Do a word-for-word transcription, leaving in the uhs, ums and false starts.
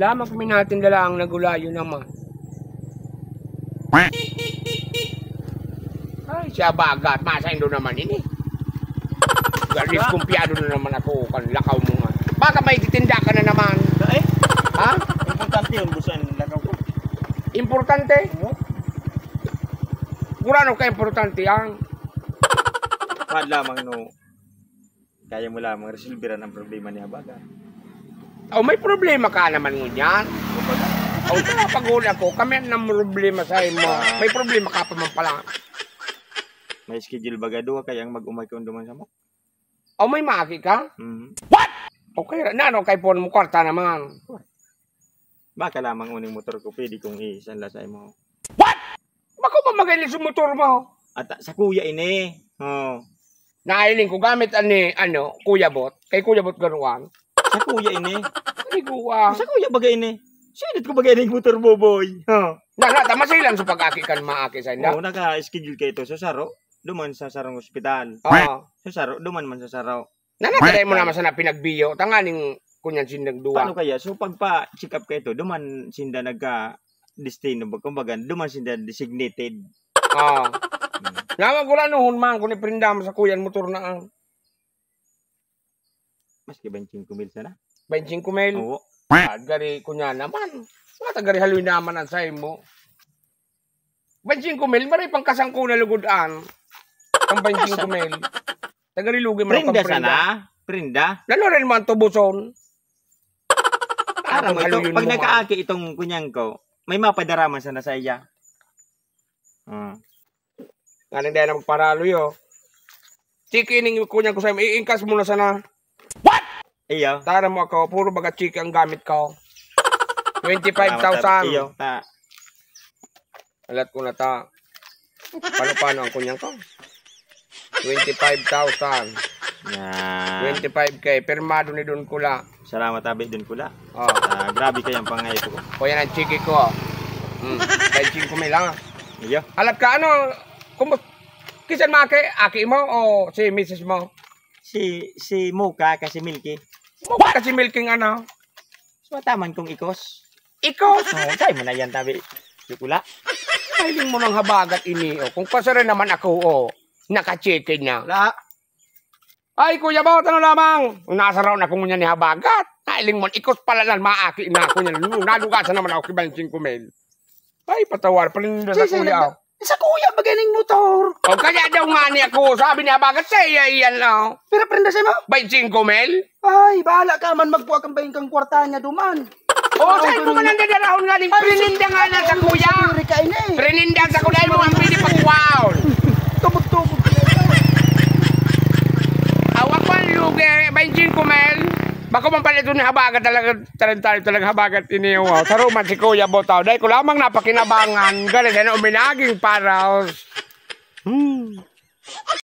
Lamang kami natin dala ang nagulayo naman. Ay, siya bagat. Masaindo naman ini. Galis, kumpiyado na naman ako. Kan lakaw mo nga. Baka may titinda ka na naman. Ay, ha? Importante yun, gusto ang lakaw ko. Importante? Oo. Kurano ka importante ang? Mahal lamang, no. Kaya mo lamang resolveran ang problema ni Habagat. Oh, may problema ka naman ngunyan. Oh, kaya pag-uli ako, kami ang problema sa imo. Ah. May problema ka pa man pala. May schedule baga duwa kaya ang mag-umay ko duman sa mo? Oh, may maagi ka? Mhm. What? Okay, na ano kay phone mo, kwarta naman. Baka lamang uning motor ko, pwede kong iisan la sa imo. What? Bako mamagay ni sa motor mo. At sa kuya ini. Oh. Nahiling ko gamit ani, ano, Kuya Bot. Kay Kuya Bot garuan. Sa kuya ini. Ay, kuwa. Sa kuya baga ini. Sinit ko baga ini motor mo, boy. Ha? Nagata, masilan sa pag-aki kan maaki sa inda. Oo, naka-schedule kayo to sa Saro. Duman sa sarong ospital. Oo. Sa Saro, duman man sa Saro. Nanatay mo naman sana pinagbiyo, tanganing kunyan sindang duwa. Paano kaya? So, pagpa-check up kayo to, duman sinda nagka-destino, kumbaga, duman sinda designated. Oo. Hmm. Naman ko na noon, man, kung iprinda mo sa kuyan motor na ang Maski baintsingko mil sana. Baintsingko mil? Oo. At gari, kunya naman. Mga tagari haloy naman ang sayo mo. Baintsingko mil, maray pang kasangko na lugod an. Ang baintsingko mil. Tagari lugi man ang Prinda pagprinda. Sana? Prinda? Lalo rin mo ang tubuson. Aram mo Ang ito, haluyon pag mo, nagkaaki itong kunyang ko, may mapadara man sana sa iya. Ah. Nganing dahil na magparaloy, oh. Chiki ning kunyang ko sa i-ingkas mo na sana. What? Iyo. Tara mo ako, puro baga chiki ang gamit ko. Twenty-five thousand. Salamat, iyo. Ta- Alat ko na ta. Paano, paano ang kunyang ko? Twenty-five thousand. Yan. Twenty-five K. Pirmado ni Don Kula. Salamat, Abi, Don Kula. Oh. Ah, grabe kayang pangayto ko. O, yan ang chiki ko. Hmm. Kay chiki ko may lang. Iyo. Alat ka, ano? Kumus-, kisan mga aki, aki mo o si misis mo? Si, si Mocha ka si Milky. Mocha ka si Milky nga, ano? So, taman kong ikos. Ikos? Oh, sa'yo mo na yan, tabi. Yung pula. Mahiling mo ng habagat ini, oh. Kung kasara naman ako, oh. Naka-chicken na. Wala. Ay, Kuya Bot, ano lamang? Nasaraw na ko ngunyan ni habagat. Nailing mo, ikos pala lang, maaki na ako niyan. Nalugasan naman ako, kibansing kumel. Ay, patawar, paninda sa Sisi, kuya. Sa kuya, bagay ning motor. O, kaya daw nga ni ako, sabi ni habagat, sa iya iyan, oh. Pero prenda sa mo? Baintsingko mil? Ay, bahala ka man, magkuha kang baing kang kwarta niya duman. O, saan mo man ang dadarahon nga ning Ay, prininda nga na sa kuya? Sorry ka, ini. Prininda sa kuya, mo ang pwede pagkuhaon. Tubog-tubog. Awak ko ang lugi, baintsingko mil. Bako man pala ito ni habagat talaga, talaga, talaga habagat ini, oh. Sa Roman si Kuya Botaw. Dahil ko lamang napakinabangan, galing na uminaging paraos. Hmm.